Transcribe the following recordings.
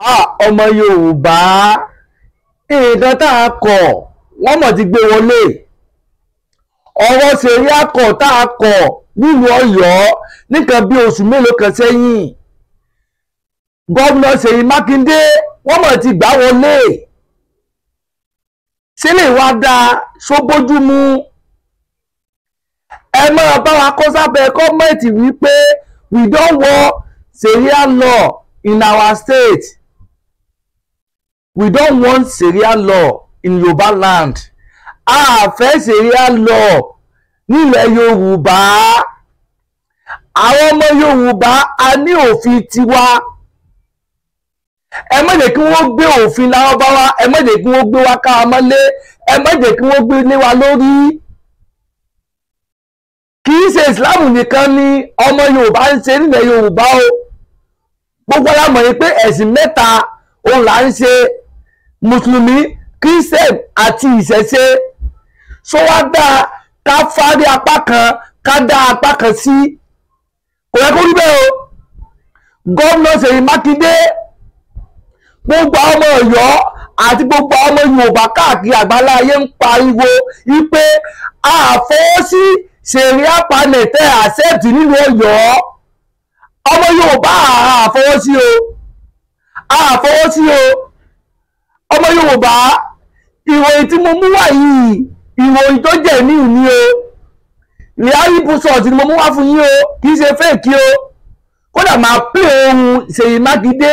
Ọmọ Yorùbá, nǹkan tá a kọ̀ wọ́n mọ̀ ti gbé wọlé. Ọ̀rọ̀ ṣẹ̀ríà kọ̀ tá a kọ̀ nílùú Ọ̀yọ́ nìkan bí oṣù mélòó kan sẹ́yìn, gómìnà Ṣèyí Mákindé wọ́n mọ̀ ti gbà wọlé. Ṣé lè wá dáa ṣó bójú mu? Ẹ máa bá wa kọ sábẹ́ comment wípé we don want Sharia law in our state. We don't want Sharia law in Yoruba land. A fẹ́ Sharia law nílẹ̀ Yorùbá. Àwọn ọmọ Yorùbá a ní òfin tiwa. Ẹ má jẹ́ kí wọ́n gbé òfin Lárúbáwá, ẹ má jẹ́ kí wọ́n gbé wa ká wa mọ́lé, ẹ má jẹ́ kí wọ́n gbé lé wa lórí. Kì í ṣe Islam nìkan ni ọmọ Yorùbá ń ṣe nílẹ̀ Yorùbá o. Gbogbo la mọ̀ ní pé ẹ̀sìn mẹ́ta òun là ń ṣe: Mùsùlùmí, Christian àti ìṣẹ̀ṣe. Ṣó wá dáa ká fárí apá kan, ká dá apá kan sí? Kò yẹ kó rí bẹ́ẹ̀ o. Gómìnà Ṣèyí Mákindé, gbogbo ọmọ Ọ̀yọ́ àti gbogbo ọmọ Yorùbá káàkiri àgbálá ayé ń pariwo wípé a fọwọ́ sí Sharia panel tẹ́ accept nílùú Ọ̀yọ́. Ọmọ Yorùbá, a fọwọ́ sí o, a fọwọ́ sí o. Ọmọ Yorùbá, ìròyìn tí mo mú wá yìí, ìròyìn tó jẹ́ ní ìní o. Reliable source ni mo mú wá fún yín o, kì í ṣe fake o. Kódà máa pè ohun Ṣèyí Mákindé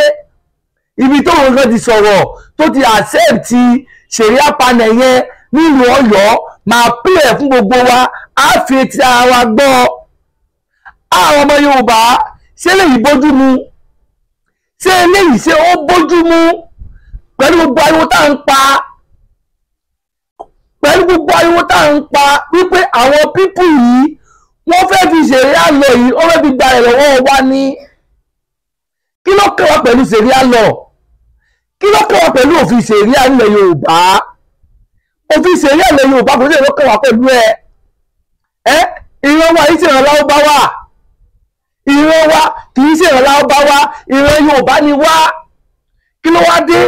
ibi tó wọn kan ti sọ̀rọ̀ tó ti accept Sharia panel yẹn nílùú Ọ̀yọ́, máa pè ẹ̀ fún gbogbo wa, á fi etí ara wa gbọ́. Àwọn ọmọ Yorùbá, ṣé eléyìí bójú mu? Ṣé eléyìí, ṣé ó bójú mu pẹ̀lú gbogbo ariwo tá à ń pa, pẹ̀lú gbogbo ariwo tá à ń pa wípé àwọn people yìí, wọ́n fẹ́ fi Sharia law yìí, wọ́n fẹ́ fi gba ẹ̀ lọ́wọ́ wa ní? Kí ló kàn wá pẹ̀lú Sharia law? Kí ló kàn wá pẹ̀lú òfin Sharia nílẹ̀ Yorùbá? Òfin Sharia nílẹ̀ Yorùbá, kò sí èlò kàn wá pẹ̀lú ẹ. Ẹ ìran wa yìí ṣe ìran Lárúbáwá, ìran wa kì í ṣe ìran Lárúbáwá, ìran Yorùbá ni wá. Kí ló wá dé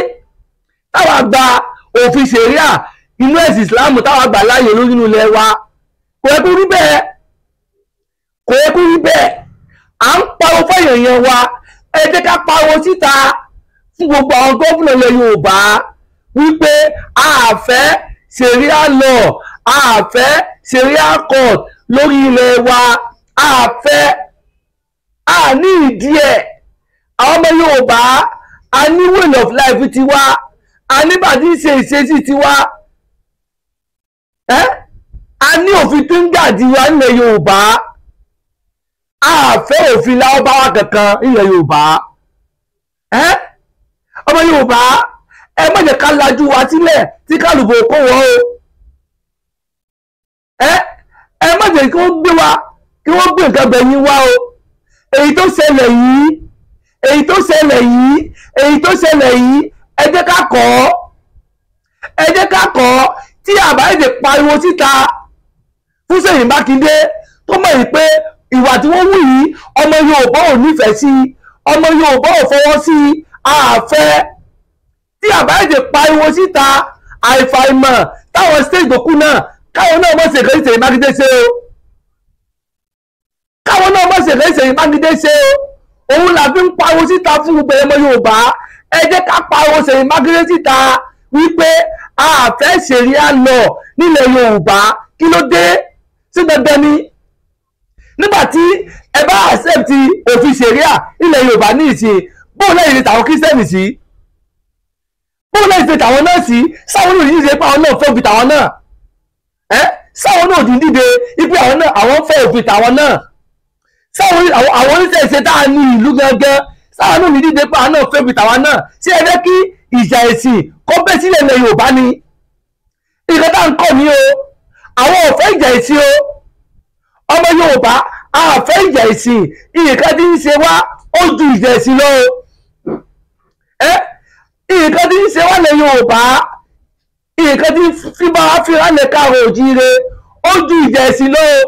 táwa gba òfin Sharia inú ẹ̀sìn Islam, táwa gbà láàyè lórí inú ilẹ̀ wa? Kò yẹ kó rí bẹ́ẹ̀, kò yẹ kó rí bẹ́ẹ̀. À ń pariwo fún èèyàn wa, ẹ jẹ́ ká pariwo síta fún gbogbo àwọn gómìnà ilẹ̀ Yorùbá wípé a fẹ́ Sharia law, a fẹ́ Sharia court lórí ilẹ̀ wa. A fẹ́, a ní ìdí ẹ̀. Àwọn ọmọ Yorùbá, a ní way of life tiwa, a ní bàtí ṣe ìṣesí tiwa, ẹ́ a ní òfin tó ń gàdí wa nílẹ̀ Yorùbá. A fẹ́ òfin Lárúbáwá kankan nílẹ̀ Yorùbá. Ẹ́ ọmọ Yorùbá, ẹ má jẹ́ ká lajú wa sílẹ̀ tí kálùbọ̀ kó wọ́n o. Ẹ má jẹ́ kí wọ́n gbé wa, kí wọ́n gbé nǹkan bẹ̀yìn wa o. Èyí tó ṣẹlẹ̀ yìí, èyí tó ṣẹlẹ̀ yìí, èyí tó ṣẹlẹ̀ yìí, ẹ jẹ́ ká kọ́, ẹ jẹ́ ká kọ́. Tí àbá èdè pariwo síta fún Ṣèyí Mákindé tó mọ̀ yìí pé ìwà tí wọ́n wù yìí, ọmọ Yorùbá ò nífẹ̀ẹ́ sí, ọmọ Yorùbá ò fọwọ́ sí, àfẹ́. Tí àbá èdè pariwo síta, àìfàìmọ̀ táwọn state tó kù náà, káwọn náà mọ̀ ṣèké Ṣèyí Mákindé ṣe o, káwọn náà mọ̀ ṣèké Ṣèyí Mákindé ṣe o. Òun là fi ń pariwo síta fún gbogbo ọmọ Yorùbá. Ẹ jẹ́ ká pariwo Ṣèyí Mákindé síta wípé a fẹ́ Sharia law nílẹ̀ Yorùbá. Kí ló dé sí dandan ni? Nígbà tí ẹ bá accept òfin Sharia nílẹ̀ Yorùbá ní ìsìn, bóun lẹ́yìn ní tàwọn Christian sí, bóun lẹ́yìn ní tàwọn náà sí, sáwọn náà yìí ṣe pé àwọn náà fẹ́ òfin tàwọn náà, ẹ sáwọn náà dín dìde ipe àwọn náà, àwọn fẹ́ òfin tàwọn náà, sáwọn àwọn oníṣẹ̀ṣe tá a ní ìlú gangan, sáwọn náà ní dìde pé àwọn náà fẹ́ òfin tàwọn náà? Ṣé ẹ fẹ́ kí ìjà ẹ̀sìn kó bẹ́ sílẹ̀ ilẹ̀ Yorùbá ni? Ìkan tá à ń kọ̀ ní o. Àwọn ò fẹ́ ìjà ẹ̀sìn o. Ọmọ Yorùbá, a fẹ́ ìjà ẹ̀sìn. Nǹkan tí ń ṣe wá, ó ju ìjà ẹ̀sìn lọ o. Ẹ nǹkan tí ń ṣe wá lẹ̀ Yorùbá, nǹkan tí fi bá wá fi rálẹ̀ káàrọ̀ òjíire, ó ju ìjà ẹ̀sìn lọ o.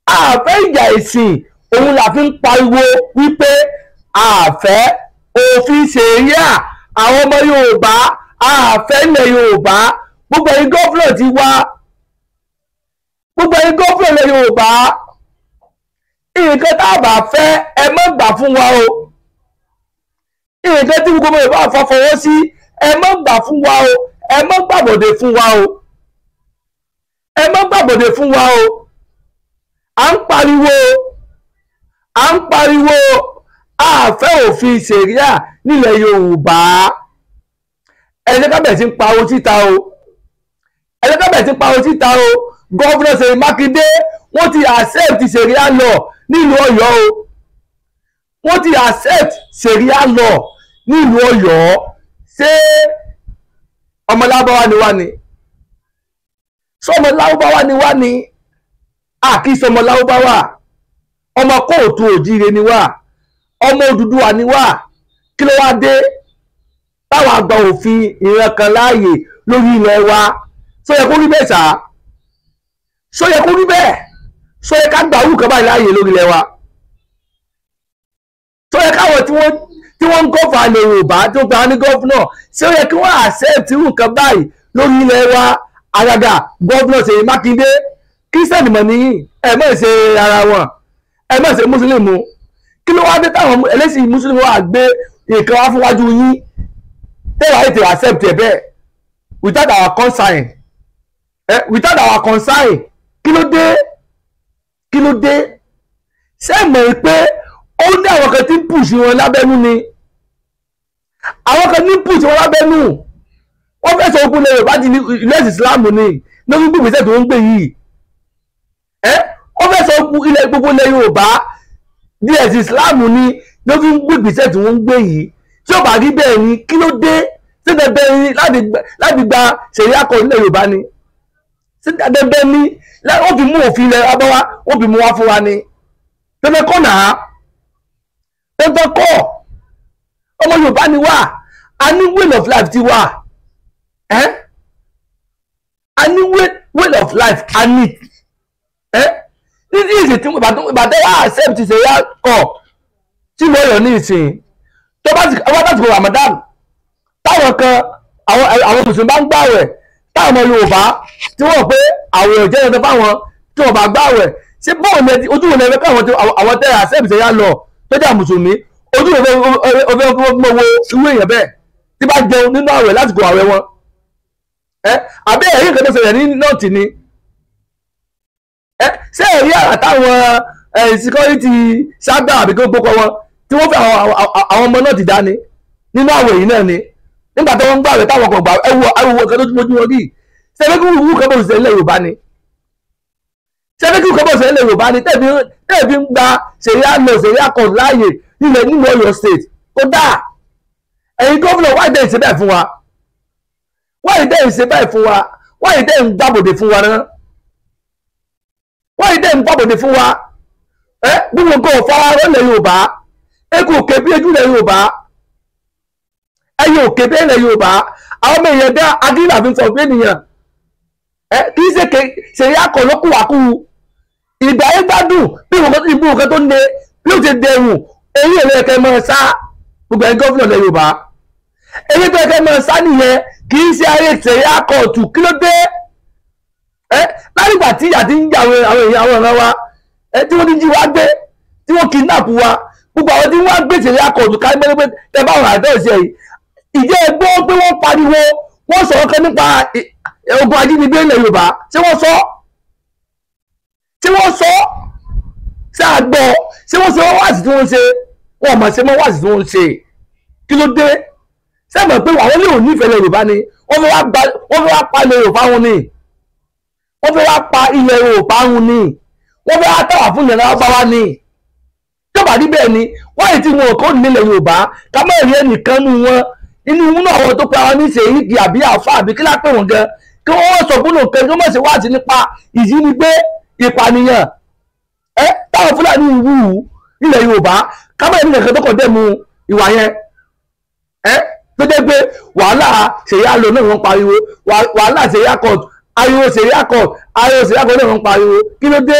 A fẹ́ ìjà ẹ̀sìn, òun là fi ń pariwo wípé a fẹ́. Òfin ṣẹ̀ríà àwọn ọmọ Yorùbá àfẹ́ ilẹ̀ Yorùbá. Gbogbo ẹ̀yin gọ́fúnà ti wá, gbogbo ẹ̀yin gọ́fúnà ilẹ̀ Yorùbá, nǹkan tá a bá fẹ́ ẹ má gbà fún wa o. Nǹkan tí gbogbo Yorùbá fọwọ́ sí ẹ má gbà fún wa o. Ẹ má gbàbọ̀dé fún wa o. Ẹ má gbàbọ̀dé fún wa o. À ń pariwo, à ń pariwo, a fẹ́ òfin ṣẹ̀ríà nílẹ̀ Yorùbá. Ẹ jẹ́ ká bẹ̀rẹ̀ sí ń pariwo síta o. Ẹ jẹ́ ká bẹ̀rẹ̀ sí ń pariwo síta o. Gọ́fúnà Ṣèyí Mákindé wọ́n ti accept ṣẹ̀ríà law nílùú Ọ̀yọ́ o. Wọ́n ti accept ṣẹ̀ríà law nílùú Ọ̀yọ́. Ṣé ọmọ Lárúbáwá ni wá ni? Ṣé ọmọ Lárúbáwá ni wá ni? A kì í ṣọmọ Lárúbáwá. Ọmọ kóòtù òjíire ni wá. Ọmọ Odùduwà ni wá. Kí ló wá dé táwọn àgbà òfin ìran kan láàyè lórí ilẹ̀ wa? Ṣó yẹ kó rí bẹ́ẹ̀ sá? Ṣó yẹ kó rí bẹ́ẹ̀? Ṣó yẹ ká gba orúkọ kan báyìí láàyè lórí ilẹ̀ wa? Ṣó yẹ káwọn tí wọ́n ń gọ́fà ilẹ̀ Yorùbá tó gba ní gọ́fúnà, ṣé ó yẹ kí wọ́n accept irú nǹkan báyìí lórí ilẹ̀ wa? Àgàgà gọ́fúnà Ṣèyí Mákindé, kírísítẹ̀nì mọ̀ nìyí, ẹ má ṣe ara wọn, ẹ má ṣe mùsùlùmí. Kí ló wá dé táwọn ẹlẹ́sìn mùsùlùmí wà gbé nǹkan wá fúnwájú yín tẹ́wàá ètò accept ẹ̀ bẹ́ẹ̀ without our consent? Without our consent. Kí ló dé? Kí ló dé? Ṣé mọ̀ pé ó ní àwọn kan tí ń push wọn lábẹ́nú ni? Àwọn kan ní ń push wọn lábẹ́nú. Wọ́n fẹ́ sọ ogun ilẹ̀ Yorùbá di ilẹ̀ Islam ni lórí gbèsè tó ń gbé yìí. Wọ́n fẹ́ sọ ogun ilẹ̀ gbogbo ilẹ̀ Yorùbá di ẹ̀sìn Islam ni lórí gbèsè tó ń gbé yìí. Tí ó bá rí bẹ́ẹ̀ ni, kí ló dé? Ṣé dandan ni láti gba ṣẹ̀ríà kọ́ nílẹ̀ Yorùbá ni? Ṣé dandan ni wọ́n fi mú òfin ilẹ̀ abáwá, wọ́n fi mú wá fún wa ni? Dandan kọ́ nàá, dandan kọ́. Ọmọ Yorùbá ni wá, a ní way of life ti wà. A ní way of life, a ní. Ní ìsìn tí ìbàdàn wá accept ṣẹ̀ríà kọ́ tí mo yọ̀ ní ìsìn, tó bá ti kọ Ramadan, táwọn kan àwọn mùsùlùmí bá ń gbààwẹ̀, táwọn ọmọ Yorùbá tí wọ́n pé àwẹ̀ ò jẹ́ dandan fáwọn tí wọ́n bá gbààwẹ̀, ṣé bóun ni ojú wo ni ẹgbẹ́ káwọn àwọn tẹ́ accept ṣẹ̀ríà law tó jẹ́ mùsùlùmí, ojú wo ọfẹ́ mọ wo irú èèyàn bẹ́ẹ̀ tí bá jẹun nínú àwẹ̀ lásìkò àwẹ̀ wọn? Àbí ẹ̀rí nǹkan tó ṣẹlẹ̀ ní nọ́ọ̀tì ni? Ṣé ẹ̀rí àtàwọn security sábà àbí kó gbókọ wọn tí wọ́n fẹ́ àwọn ọmọ náà ti dání nínú àwẹ̀ yìí náà ni nígbà tí wọ́n ń gbàwẹ̀ táwọn kan gbà ẹwọ kan tó tún mojú wọn rí? Ṣé kí wúwú kan bó ṣe ilẹ̀ Yorùbá ni? Ṣé kí wúwú kan bó ṣe ilẹ̀ Yorùbá ni tẹ́ẹ̀bí ń gba ṣẹ̀ríà law ṣẹ̀ríà court láàyè nílẹ̀ nínú Ọ̀yọ́ state? Kódà ẹ̀yin gómìnà, wáyé dẹ́ ìṣe bẹ́ẹ̀ fún wa? Wáyé dẹ́ ìṣe bẹ́ẹ̀ fún wa? Wáyé dẹ́ ń gbàbòdè fún wa náà? Wáyé dẹ́ ń gbàbòdè fún wa? Gbogbo nǹkan ò fara rọ́ ilẹ̀ Yorùbá. Eku òkè bí ojú ilẹ̀ Yorùbá, ẹyẹ òkè bí ilẹ̀ Yorùbá. Àwọn ọmọ èèyàn dá agídà fi ń sọ pé ènìyàn kì í ṣe ṣẹ̀ríà kọ̀ ló kù wá kú. Ìgbà yẹn gbádùn bí ìbú nǹkan tó le bí ó ti dẹrùn. Èyí ò lè kẹ́ mọ́ sá gbogbo ẹ̀yin gómìnà ilẹ̀ Yorùbá. Èyí tó kẹ́ mọ́ sá nìyẹn, kì í ṣe ayé ṣẹ̀ríà kọ̀ọ̀tù. Kí ló dé? Látìgbà tí ìyà ti ń jà àwọn èèyàn àwọn ọ̀ràn wa, tí wọ́n ti jí wa gbé, tí wọ́n kidnap wa, gbogbo àwọn tí wọ́n gbé ṣẹ̀ríà kọ̀ọ̀tù ká mẹ́rin tẹ bá àwọn àdó ìṣe yìí, ìjẹ́ ẹgbọ́ pé wọ́n pariwo, wọ́n sọ̀rọ̀ kan nípa ogun ajínigbé ilẹ̀ Yorùbá? Ṣé wọ́n sọ? Ṣé wọ́n sọ? Ṣé àgbọ̀? Ṣé wọ́n ṣe wọ́n wáàsí tí wọ́n ṣe? Wọ́n mọ̀ ṣe mọ́ wáàsí tí wọ́n ṣe. Kí ló dé? Ṣé mọ̀ pé àwọn ilé òní ìfẹ́ ilẹ̀ Yorùbá ni? Wọ́n fẹ́ wá pa ilẹ̀ Yorùbá wọn ni. Wọ́n fẹ́ wá pa ilẹ̀ Yorùbá wọn ni. Wọ́n fẹ́ wá tàwà fún ilẹ̀ Lárúbáwá ni. Tó bá rí bẹ́ẹ̀ ni, wọ́n yìí tí wọn kò nílẹ̀ Yorùbá ká má rí ẹnìkan nú wọn inú inú àwọn tó pa wọn ní ṣèyíkì àbí àfa àbí kí lápẹ̀ wọn gan, kí wọ́n sọ fún òkè kí wọ́n mọ̀ sí wáàtí nípa ìjínigbé ìpànìyàn táwọn Fúlàní wù ú nílẹ̀ Yorùbá, ká má rí ẹnìkan tó kàn dẹ́mu ìwà yẹn. Tó jẹ́ pé wàhálà ṣèyí àlọ́ náà wọ́n pariwo, wàhálà ṣèyí àkọ́t, ariwo ṣèyí àkọ́t, ariwo ṣèyí àkọ́t náà wọ́n pariwo. Kí ló dé?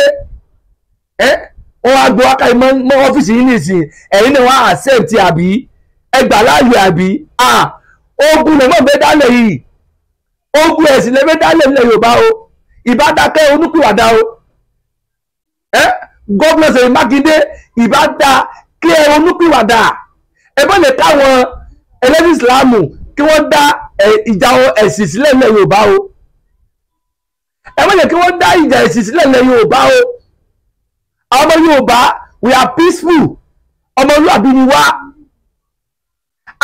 Wọ́n wá gbọ́ wákàtí mọ́ ọ́fíìsì yìí nìsín, ẹ̀yin náà wọ́n accept àbí Ẹ gbà láàyè àbí? Ogun lè mọ̀ bẹ́ẹ̀ dálẹ̀ yìí, ogun ẹ̀sìn lè bẹ́ẹ̀ dálẹ̀ nílẹ̀ Yorùbá o. Ìbá dákẹ́ onúkúwàdà o. Gómìnà Ṣèyí Mákindé, ìbá dá kí ẹ onúkúwàdà. Ẹ bá lè káwọn ẹlẹ́sìn Ìsìlámù kí wọ́n dá ìjà ẹ̀sìn sílẹ̀ nílẹ̀ Yorùbá o. Ẹ má jẹ́ kí wọ́n dá ìjà ẹ̀sìn sílẹ̀ nílẹ̀ Yorùbá o. Àwọn ọmọ Yorùbá, we are peaceful, ọmọlúwàbí ni wá,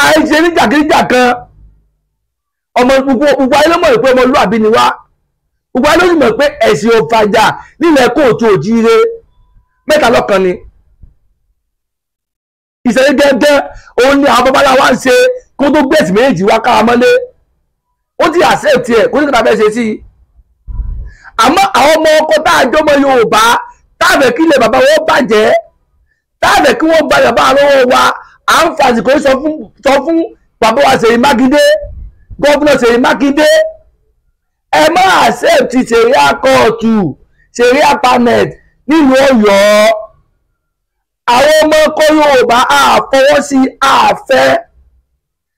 àìṣe ní jàgídíjàgan. Ọmọ gbogbo ayé ló mọ̀ pé ọmọlúwàbí ni wá, gbogbo ayé ló sì mọ̀ pé ẹ̀sìn ò fàjà nílẹ̀ kóòtù òjíire. Mẹ́ta lọ́kan ni ìṣẹ̀lẹ̀ gẹ́gẹ́ òun ni àwọn babaláwa ń ṣe kó tó gbé ẹ̀sìn méjì wá káwa mọ́lé. Ó ti accept ẹ̀, kó ní kí n ta fẹ́ ṣe sí i. Àmọ́ àwọn ọmọ ọkọ tá a jọmọ Yorùbá, táàfẹ́ kí ilẹ̀ bàbá wọn bàjẹ́, táàfẹ́ kí wọ́n gba bàbá lọ́wọ́ wa, à ń fa àsìkò sọ fún bàbá wa Ṣèyí Mákindé, gómìnà Ṣèyí Mákindé, ẹ má accept ṣẹ̀ríà kóòtù, ṣẹ̀ríà panel nílùú Ọ̀yọ́. Àwọn ọmọ ọkọ Yorùbá àfọwọ́ sí àfẹ́.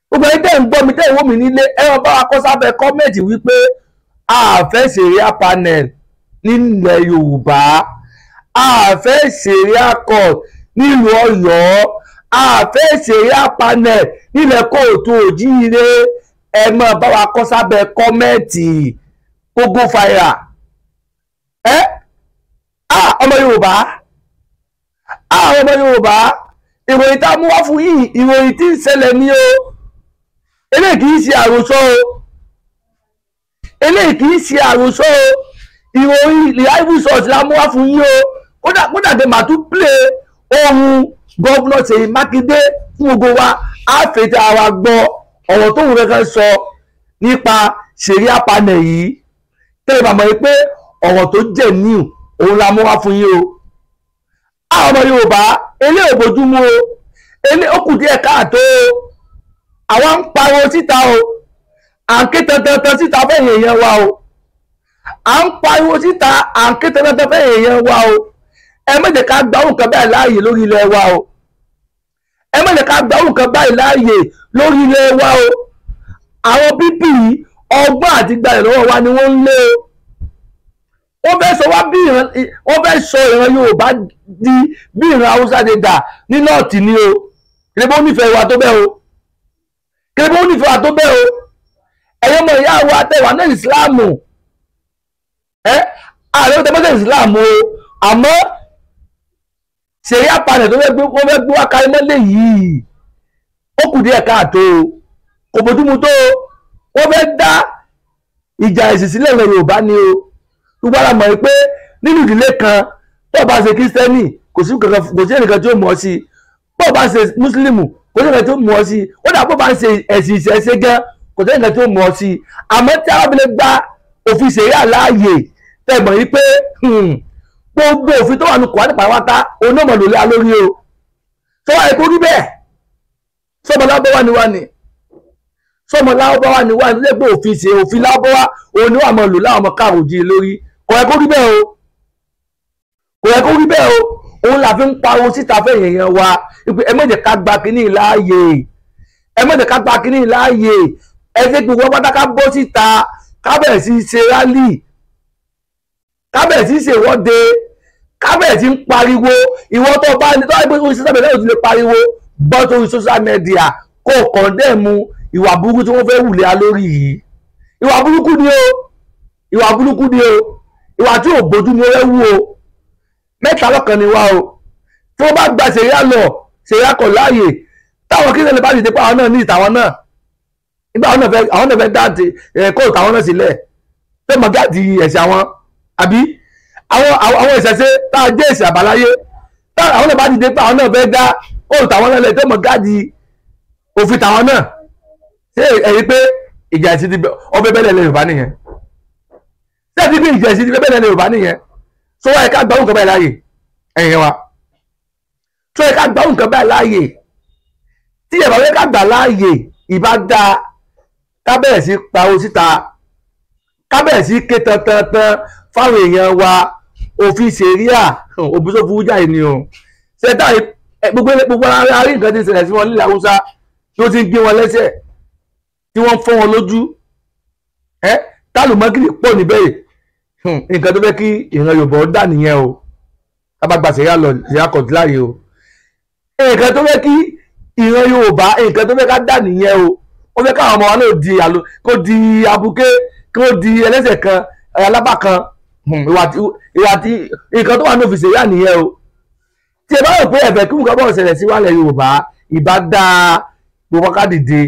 Gbogbo ẹni tẹ́ ń gbọ́ mi, tẹ́ ń wò mí nílé, ẹ máa bá wa kọ sábẹ́ comment wípé àfẹ́ ṣẹ̀ríà panel nílẹ̀ Yorùbá, àfẹ́ ṣẹ̀ríà court nílùú Ọ̀yọ́, àfẹ́ ṣẹ̀ríà panel nílẹ̀ kóòtù òjíire. Ẹ máa bá wa kọ sábẹ́ comment kógó fàyà. Ẹ ọmọ Yorùbá, àwọn ọmọ Yorùbá, ìròyìn tá a mú wá fún yìí, ìròyìn tí ń ṣẹlẹ̀ ní o. Eléyìí kì í ṣe àròsọ o, eléyìí kì í ṣe àròsọ o. Ìròyìn reliable source la mú wá fún yín o. Kódà dé màá tún play ohun gómìnà Ṣèyí Mákindé fún gbogbo wa, á fètè àwa gbọ́ ọ̀rọ̀ tó wù kankan sọ nípa ṣẹ̀ríà panel yìí. Tẹ́lẹ̀ bàmọ́ yìí pé ọ̀rọ̀ tó jẹ́ níw òun la mú wá fún yín o. Àwọn ọmọ Yorùbá, eléyìí ò bójúmu o, eléyìí ó kù díẹ̀ káàtó o. Àwa ń pariwo síta o, à ń ké tantantan síta fẹ́yìn èèyàn wa o, à ń pariwo síta, à ń ké tantantan fẹ́yìn èèyàn wa o. Ẹ má jẹ́ ká gba nǹkan báyìí láàyè lórí ilẹ̀ wa o. Ẹ má jẹ́ ká gba nǹkan báyìí láàyè lórí ilẹ̀ wa o. Àwọn pípì ọgbọ́n àti gbalẹ̀ lọ́wọ́ wa ni wọ́n ń lé o. Wọ́n fẹ́ sọ wá bí ìran, wọ́n fẹ́ sọ ìran Yorùbá di bí ìran Haúsá ṣe dà ní nọ́ọ̀tì ni o. Kìlẹ̀ bó nífẹ̀ẹ́ wa tó bẹ́ẹ̀ o, kìlẹ̀ bó nífẹ̀ẹ́ wa tó bẹ́ẹ̀ o. Ẹ̀yọ́ ọmọ ìyá wa tẹ̀wá ní ìsìláàmù, ẹ ààrẹ tó tẹ́mọ́tẹ̀ ìsìláàmù o, àmọ́ ṣẹ̀ríà panel tó fẹ́ gbé, wọ́n fẹ́ gbé wá kárí mọ́lẹ̀ yìí, ó kù díẹ̀ káàtó o, kò bójúmu tó o. Wọ́n fẹ́ dá ìjà ẹ̀sìn sílẹ̀ ilẹ̀ Yorùbá ni o. Gbogbo ara mọ̀ pé nínú ìdílé kan, tó o bá ṣe kírísítẹ́nì, kò sí kankan, kò sí ẹnìkan tí ó mọ̀ ọ́ sí. Bó o bá ṣe mùsùlùmù, kò sí ẹnìkan tí ó mọ̀ ọ́ sí. Ó dà, bó o bá ṣe ẹ̀sìn ìṣẹ̀ṣe gan, kò sí ẹnìkan tí ó mọ̀ ọ́ sí. Àmọ́ tí arábìnrin gba òfin ṣẹ̀ríà láàyè, tẹ́ mọ̀ yí pé gbogbo òfin tó wà ní Kùránì pàápàá onímọ̀ ló lé lórí o. Sọ wáyé kó rí bẹ́ẹ̀, sọmọ lábọ́ wà ní wà ní, sọmọ lábọ́ wà ní wà ní lẹ́gbẹ̀ẹ́ òfin ṣe òfin lábọ́ wà òun ni wà mọ̀ lò láwọn ọmọ káàrò jí lórí. Kò yẹ kó rí bẹ́ẹ̀ o, kò yẹ kó rí bẹ́ẹ̀ o. Òun là fi ń pariwo síta fẹ́yìn èèyàn wa wípé ẹ má jẹ́ ká gba kínní láàyè, ẹ má jẹ́ ká gba kínní láàyè. Ẹ jẹ́ gbogbo pátá ká bọ́ síta, ká bẹ̀rẹ̀ sí ṣe rálì, ká bẹ̀rẹ̀ sí ṣe ìwọ́de, ká bẹ̀rẹ̀ sí ń pariwo. Ìwọ tó bá ní tó bá gbé orí social media, ó ti lè pariwo bọ́ sórí social media kó o condemn ìwà burúkú tí wọ́n fẹ́ wù lé a lórí yìí. Ìwà burúkú ni o, ìwà burúkú ni o, ìwà tí ò bójú ni ó fẹ́ wù o. Mẹ́ta lọ́kan ni wá o. Tí wọ́n bá gba ṣẹ̀ríà lọ, ṣẹ̀ríà kọ̀ láàyè, táwọn kí lè bá dìde pé àwọn náà ní ìtàwọn náà nígbà àwọn náà fẹ́ dá kóòtù àwọn náà sílẹ̀, tó mọ̀ gáàdì ẹ̀sìn àwọn àbí àwọn ìṣẹ̀ṣe tá a jẹ́ ẹ̀sìn àbáláyé, táwọn náà bá dìde pé àwọn náà fẹ́ dá kóòtù àwọn náà lẹ̀, tó mọ̀ gáàdì òfin tàwọn náà. Ṣé ẹ̀rí pé ìjà ẹ̀sìn ti ọbẹ̀ bẹ́lẹ̀ lẹ̀ Yorùbá nìyẹn? Ṣé ẹ̀rí pé ìjà ẹ̀sìn ti bẹ́lẹ̀ lẹ̀ Yorùbá nìyẹn? Sọ wáyé ká gbà nǹkan báyìí láàyè ẹ̀yìn wa, sọ wáyé ká gbà nǹkan báyìí láàyè. Tí ìyàbá wáyé ká gbà láàyè, ìbá dáa ká bẹ̀rẹ̀ sí pariwo síta, ká bẹ̀rẹ̀ sí ké tantantan fáwọn èèyàn wa. Òfin ṣẹ̀ríà òbí tó burú jáì ni o. Ṣe táyì gbogbo ara rí nǹkan tí ń ṣẹlẹ̀ sí wọn nílẹ̀ Haúsá. tí ó ti ń gé wọn lẹ́sẹ̀, tí wọ́n ń fọ́ wọn lójú, ẹ́ tálùmọ́gìrì pọ̀ níbẹ̀ yìí. Nǹkan tó fẹ́ kí ìran Yorùbá ó dà nìyẹn o, tábàgbà sẹ̀ríà lọ sẹ̀ríà court láàyè o. Nǹkan tó fẹ́ kí ìran Yorùbá, nǹkan tó fẹ́ ká dà nìyẹn o. Ó fẹ́ káwọn ọmọ wa náà di àlò, kó di abuké, kó di ẹlẹ́sẹ̀ kan, alábà kan. Ìwà tí nǹkan tó wà ní òfìsè yà nìyẹn o. Tí ẹ bá rò pé ẹ̀fẹ̀ kí nǹkan bọ̀ ṣẹlẹ̀ sí wàlẹ̀ Yorùbá, ìbá dáa gbogbo ká dìde,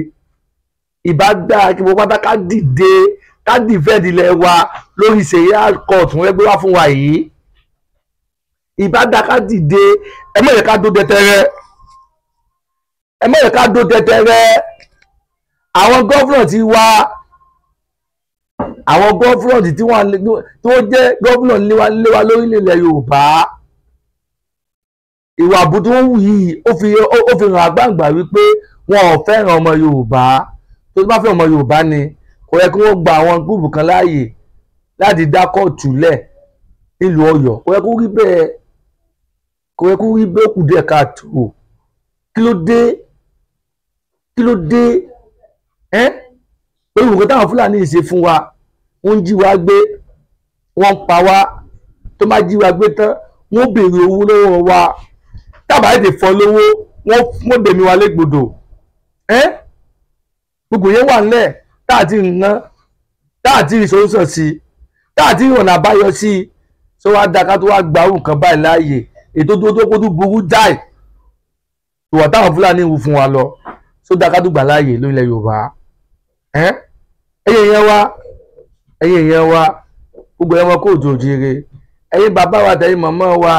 ìbá dáa kí gbogbo ká dìde, ká dìfẹ́ǹdì ilẹ̀ wa lórí sẹ̀ríà court wọ́n gbé wá fún wa yìí. Ìbá dáa ká dìde, ẹ má jẹ́ ká dó tẹ́tẹ́rẹ́, ẹ má jẹ́ ká dó tẹ́tẹ́rẹ́. Àwọn gọ́fúnà ti wá, àwọn gọ́fúnà tí wọ́n jẹ́ gọ́fúnà léwa lórílẹ̀ Yorùbá, ìwà àbútú wọn wù yìí ó fi hàn àgbàǹgbà wípé wọn ò fẹ́ràn ọmọ Yorùbá. Tó bá fẹ́ ọmọ Yorùbá ni kò yẹ kí wọ́n gba àwọn gúrùpù kan láàyè láti dá kóòtù lẹ̀ nílùú Ọ̀yọ́. Kò yẹ kó rí bẹ́ẹ̀, kò yẹ kó rí bẹ́ẹ̀, kù díẹ̀ káàtó. Kí ló dé? Kí ló dé? Ẹ́ pẹ̀lú nǹkan táwọn Fúlàní ṣe fún wa, wọ́n ń jí wa gbé, wọ́n ń pa wá. Tó bá jí wa gbé tán, wọ́n béèrè owó lọ́wọ́ wa. Tábà ètè fọ́ lówó, wọ́n dẹ̀mí wa légbodò. Ẹ́ gbogbo yẹn wà nílẹ̀ táàtì ńná, táàtì ìṣòwòsàn sí, táàtì ìrọ̀nà àbáyọ sí. Ṣé wàá da ká tó wá gba orun kan báyìí láàyè ètò tó kó tó burú jáì ìwà táwọn Fúlàní wù fún wa lọ? Ṣó da ká tó gbà láàyè lórílẹ̀ Yorùbá? Ẹ̀yin èèyàn wa, ẹ̀yin èèyàn wa, gbogbo ẹ̀wọ̀n kò jòjìrè, ẹ̀yin bàbá wa tẹ̀yin màmá wa,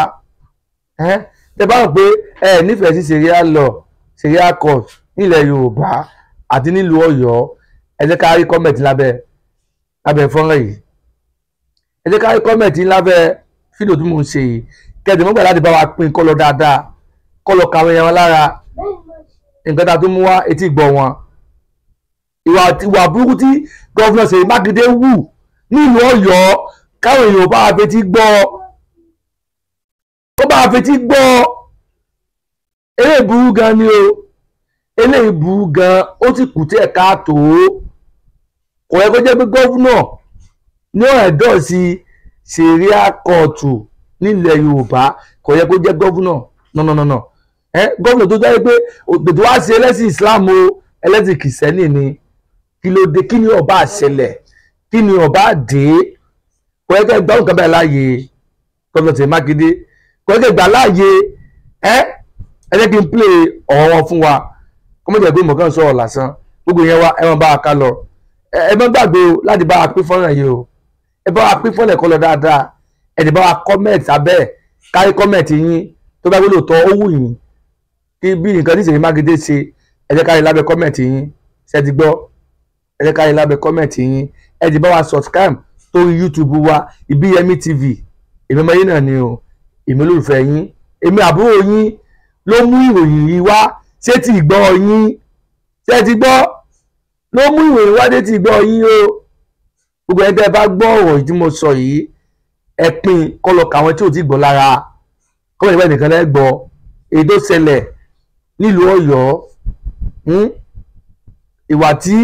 tẹ bá rò pé ẹ nífẹ̀ẹ́ sí sẹ̀ríà law, sẹ̀ríà court nílẹ̀ Yorùbá àti nílùú Ọ̀yọ́, ẹ jẹ́ ká rí kọ́mẹ̀tì lábẹ́ fọ́nrán yìí. Ẹ jẹ́ ká rí kọ́mẹ̀tì lábẹ́ fídíò tí mò ń ṣe yìí. Kẹ́ẹ̀dẹ̀ mọ́gbà láti bá wa pín kọ́ lọ dáadáa, kọ́ lọ kàwé yẹn lára nǹkan tá a tún mú wá etí ìgbọ́ wọn. Ìwà burúkú tí gọ́fúnà Ṣèyí Mákindé wù nílùú Ọ̀yọ́, káwọn èèyàn bá wa fetí gbọ́, ó bá wa fetí gbọ́. Eléyìí burú gan ni o, eléyìí burú gan, ó sì kù tí ẹ̀ káàtó. Kò yẹ kó jẹ́ pé gọ́fúnà ní ọ̀ẹ́dọ̀ sí sẹ̀ríà kóòtù nílẹ̀ Yorùbá, kò yẹ kó jẹ́ gọ́fúnà. Nọ̀nọ̀nọ̀nà gọ́fúnà tó jẹ́ pé òtò wá sí ẹlẹ́sìn Islam o, ẹlẹ́sìn kìsẹ́nì ni. Kí ló dé? Kí ni ó bá ṣẹlẹ̀? Kí ni ó bá dé? Kò yẹ kẹ́ gbà nǹkan báyìí láàyè gọ́fúnà Ṣèyí Mákindé, kò yẹ kẹ́ gbà láàyè. Ẹ jẹ́ kí n play ọ̀rọ̀ wọn fún wa, kó mọ̀ jẹ́ pé mọ̀kàn sọ̀rọ̀ lásán. Gbogbo yẹn wa ẹ máa bá wa ká lọ. Ẹ má gbàgbé o láti bá wa pín fọ́nrán yìí o. Ẹ bá wa pín fọ́nrán ẹ̀kọ́ lọ dáadáa. Ẹ dẹ̀ bá wa kọ́mẹ̀tì abẹ́ ẹ̀, kárí kọ́mẹ̀tì yín tó bá gbọ́dọ̀ tọ́ ó wù yín kí bí nǹkan tí Ṣèyí Mákindé ṣe. Ẹ jẹ́ kárí lábẹ́ kọ́mẹ̀tì yín. Ṣé ti gbọ́? Ẹ jẹ́ kárí lábẹ́ kọ́mẹ̀tì yín. Ẹ dẹ̀ bá wa subscribe torí YouTube wa Ìbíyẹmí TV. Èmi ọmọ yín náà ni o, èmi olólùfẹ́ yín, èmi àbúrò yín ló mú ìròyìn yìí wá ṣé ti gbọ́ yín? Ṣé ti gbọ́? Ló mú ìròyìn wá dé ti gbọ́ yín o. Gbogbo ẹni tẹ́ bá gbọ́ ọ̀rọ̀ tí mo sọ yìí, ẹ pín kọ́ lọ kà àwọn tí ò ti gbọ́ lára, kọ́ ìwé nìkan lẹ́ gbọ́ èyí tó ṣẹlẹ̀ nílùú Ọ̀yọ́. Ìwà tí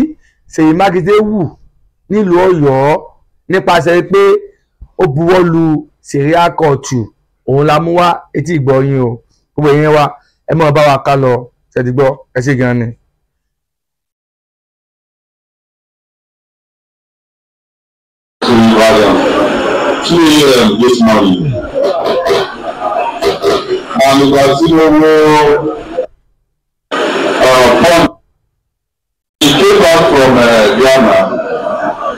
Ṣèyí Mákindé wù nílùú Ọ̀yọ́ nípasẹ̀ pé ó buwọ́ lu sẹ̀ríà kóòtù, òun la mú wá etí ìgbọ́ yín o. Gbogbo ìyẹn wa ẹ máa bá wa ká lọ. Ṣé ti gbọ́? Ẹ ṣé gan ni. Ibadan, 2 a.m. this morning. And ìgbà tí mo wo Punch, he came back from Ghana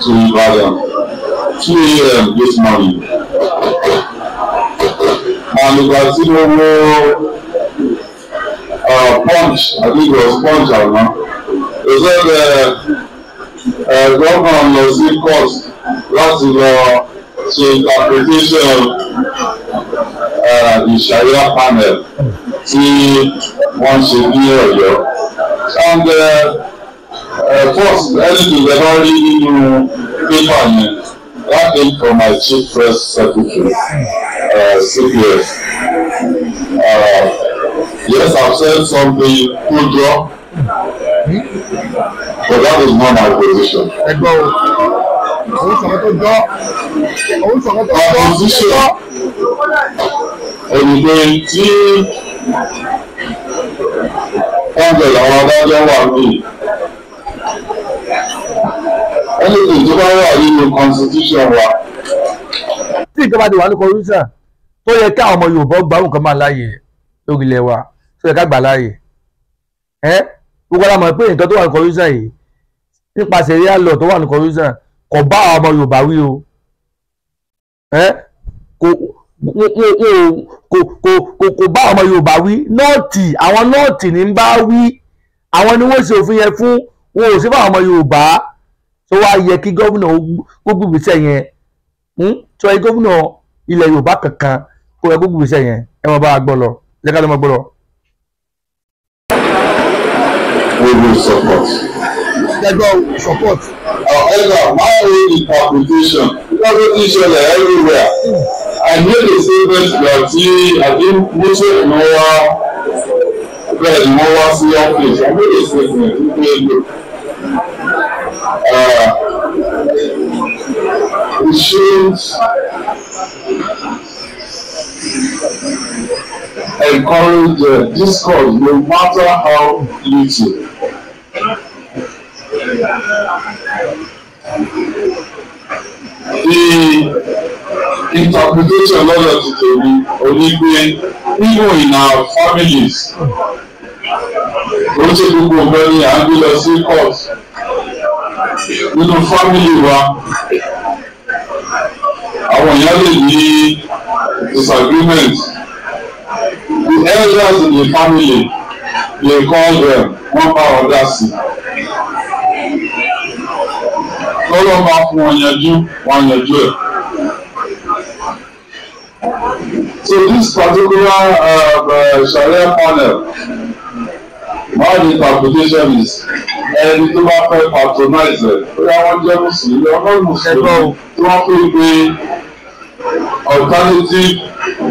to Ibadan, 2 a.m. this morning. And ìgbà tí mo wo Punch, I think it was Punch àná, they said governor lọ sí court láti lọ ṣe interpretation the Sharia panel tí wọ́n ṣe ní Ọ̀yọ́. And first, anything that I rí nínú paper yẹn, that came from my chief press secretary, CPS. Yes, I've said something tó jọ But that is not my position. Ẹ gbọ́ o, òun sọ̀rọ̀ tó jọ, òun sọ̀rọ̀ tó My jọ. position ẹnìkan tí wọ́n bẹ̀rẹ̀ àwọn adájọ́ wà ní anything tó bá wà nínú constitution wa. Tí nǹkan bá ti wà ní constitution tó yẹ kí àwọn ọmọ Yorùbá gbà nǹkan máa láàyè lórí ilẹ̀ wa, tó yẹ ká gbà láàyè ẹ́. Gbogbo la mọ̀ pé nǹkan tó wà ní constitution yìí nípasẹ̀ Sharia law tó wà ní constitution kò bá àwọn ọmọ Yorùbá wí o. Ẹ́ kò bá ọmọ Yorùbá wí. North, àwọn North ní ń bá wí, àwọn ni wọ́n ṣe òfin yẹn fún wọn, ò sí fún àwọn ọmọ Yorùbá. Tó wá yẹ kí gómìnà kó gbìgbìsẹ̀ yẹn, tó yẹ gómìnà ilẹ̀ Yorùbá kankan kó yẹ kó gbìgbìsẹ̀ yẹn? Ẹ máa bá a gbọ́ lọ, ẹ ká ló máa gbọ́ lọ. We will support. Ẹ gbọ́ o, support. However, my own interpretation, because ó ti ṣẹlẹ̀ everywhere, I made a statement that tí àbí Moses ní wá bẹ́ẹ̀ ni wọ́n wá sí office. I made a statement wípé, look, we shouldn't encourage discord, no matter how little. The interpretation lọ́dọ̀ ti tèmi oní pé even in our families, ó ṣe gbogbo nǹkan ni à ń gbé lọ sí court. Nínú family wa, àwọn èèyàn lè ní disagreement. The elders in the family, they call them, wọ́n bá wọn dá sí. Lọ́wọ́ máa fún wọn yanjú, wọn yanjú ẹ̀. So this particular Sharia panel, my interpretation is ẹni tó bá fẹ́ patronize ẹ̀, bóyá wọ́n jẹ́ mùsùlùmí ọmọ mùsùlùmí tí wọ́n fi pé alternative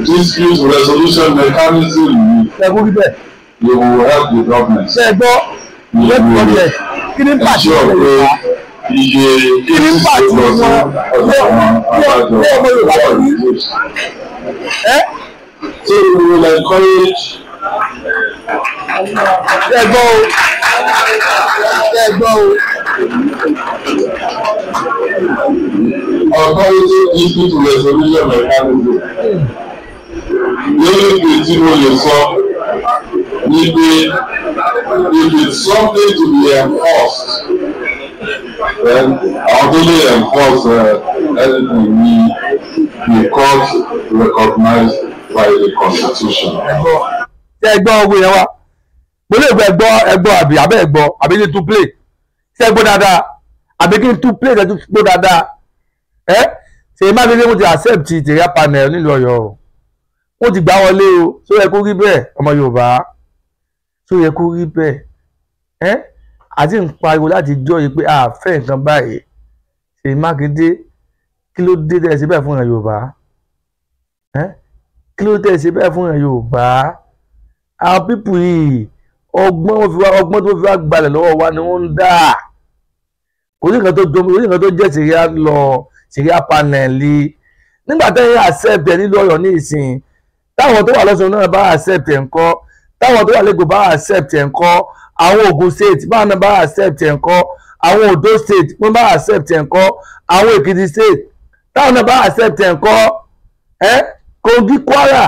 dispute resolution mechanism yìí, Ṣe kó rí bẹ́ẹ̀? you will help the government. Ṣe gbọ́ You will kí ní pàṣẹ ensure ilẹ̀ pé Yorùbá? iye Kí ní cases pàṣẹ tó lọ sí wọn ọ̀dọ̀ àwọn adájọ́ ní ọmọ Yorùbá wà lórí? reduced. Ẹ́ So we will encourage Ṣe gbọ́ o, ṣe gbọ́ o. Alternative dispute resolution mechanism. Lórí ìpè tí mo lè sọ ni pé if it's something to be enforced, then àwọn tó lè enforce anything ní the court recognized by the constitution. Ṣe gbọ́ ogun yẹn wá, mo lè gbọ́. Ẹgbọ́, ẹgbọ́ àbí abẹ́ ẹgbọ́ àbí kí n tún play? Ṣe gbọ́ dáadáa àbí kí n tún play? Ṣe tún gbọ́ dáadáa? Ẹ ṣe Mákindé, mo ti accept Sharia panel nílùú Ọ̀yọ́ o, wọ́n ti gbá wọlé o. Ṣó yẹ kó rí bẹ́ẹ̀, ọmọ Yorùbá? Ṣó yẹ kó rí bẹ́ẹ̀? Ẹ àti ń pariwo láti jọ́ yìí pé a fẹ́ nǹkan báyìí. Ṣèyí Mákindé, kí ló dé tẹ́ ẹ ṣe bẹ́ẹ̀ fún ìran Yorùbá? Ẹ kí ló dé tẹ́ ẹ ṣe bẹ́ẹ̀ fún ìran Yorùbá? Àwọn people yìí, ọgbọ́n wọn fi wá, ọgbọ́n tó fi wá gbalẹ̀ lọ́wọ́ wa ni wọ́n ń dà. Kò sí nǹkan tó jọ, kò sí nǹkan tó jẹ́ Sharia law, Sharia panel. Nígbà tẹ́yìn accept ẹ̀ nílùú Ọ̀yọ́ ní ìsìn, táwọn tó wà lọ́sùn náà bá accept ẹ̀ ńkọ́? Táwọn tó wà lẹ́kọ̀ọ́ bá accept ẹ̀ ńkọ́? Àwọn Ògùn State báwọn náà bá accept ẹ̀ ńkọ́? Àwọn Ondo State wọ́n bá accept ẹ̀ ńkọ́? Àwọn Èkìtì State táwọn náà bá accept ẹ̀ ńkọ́? Ẹ́ Kogi, Kwara,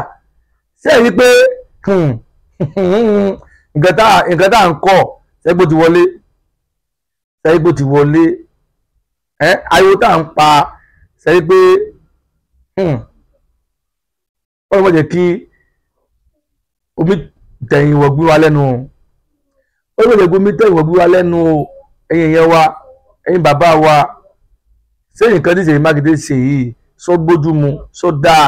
ṣé ẹ rí pé nǹkan tá à ń kọ́ ṣẹ́gbó ti wọlé? Ṣẹ́gbó ti wọlé? Ẹ́ ariwo tá à ń pa ṣẹ́gbó pé wọ́n lè jẹ́ kí omi tẹ̀yìn wọ̀gbìn wa lẹ́nu o. Ó lè jẹ́ kí omi tẹ̀yìn wọ̀gbìn wa lẹ́nu o. Ẹ̀yin ìyẹn wa, ẹ̀yin bàbá wa, ṣé nǹkan tí Ṣèyí Mákindé ṣe yìí sọ bójú mu, sọ dáa?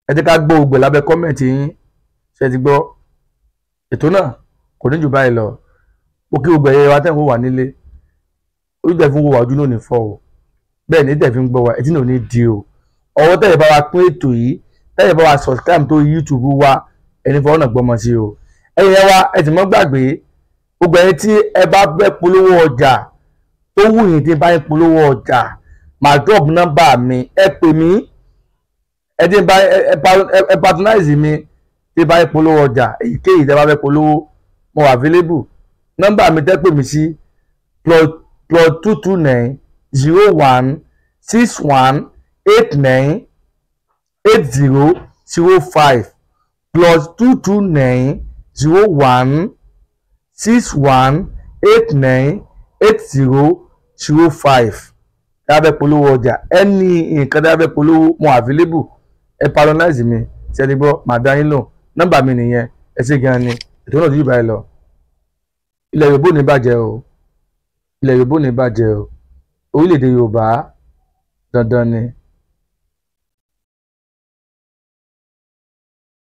Ẹ jẹ́ ká gbọ́ ògbẹ̀ lábẹ́ comment yín. Ṣe ti gbọ́ ètò náà? Kò ní jù báyìí lọ. Mo kí gbogbo ẹ̀yẹ wa tẹ̀ ń wò wá nílé. Ojú tẹ̀ fún wò wá, ojú náà ò ní fọ́ o. Bẹ́ẹ̀ ni tẹ̀ fi ń gbọ́ wa, etí náà ò ní di o. Ọwọ́ tẹ̀yẹ̀ bá wa pín ètò yìí, tẹ̀yẹ̀ bá wa subscribe tó YouTube wa, ẹni fọwọ́ náà gbọ́mọ sí o. Ẹ̀yin ẹ wa, ẹ sì mọ́ gbàgbé. Gbogbo ẹni tí ẹ bá fẹ́ polówó ọjà tó wù yín, tí bá ń polówó ọjà, màá drop nọ́mbà mi, ẹ pè mí, ẹ tí bá ẹ patronize mi, tí bá ń polówó ọjà èyíkéyìí tẹ́ bá fẹ́ polówó, mo wà available. Nọ́mbà mi tẹ́ pè mí sí: +229 01 61 89 80 05, +229 01 61 89 80 05. Tẹ́ bá fẹ́ polówó ọjà, ẹni nǹkan tẹ́ bá fẹ́ polówó, mo available, ẹ patronize mi. Ṣé ẹ gbọ́? Màá dá yín lò. Nọ́mbà mi nìyẹn. Ẹ ṣé gan ni. Ètò náà ti yí báyìí lọ. Ilẹ̀ Yorùbá ò ní bàjẹ́ o, ilẹ̀ Yorùbá ò ní bàjẹ́ o. Orílẹ̀-èdè Yorùbá dandan ni.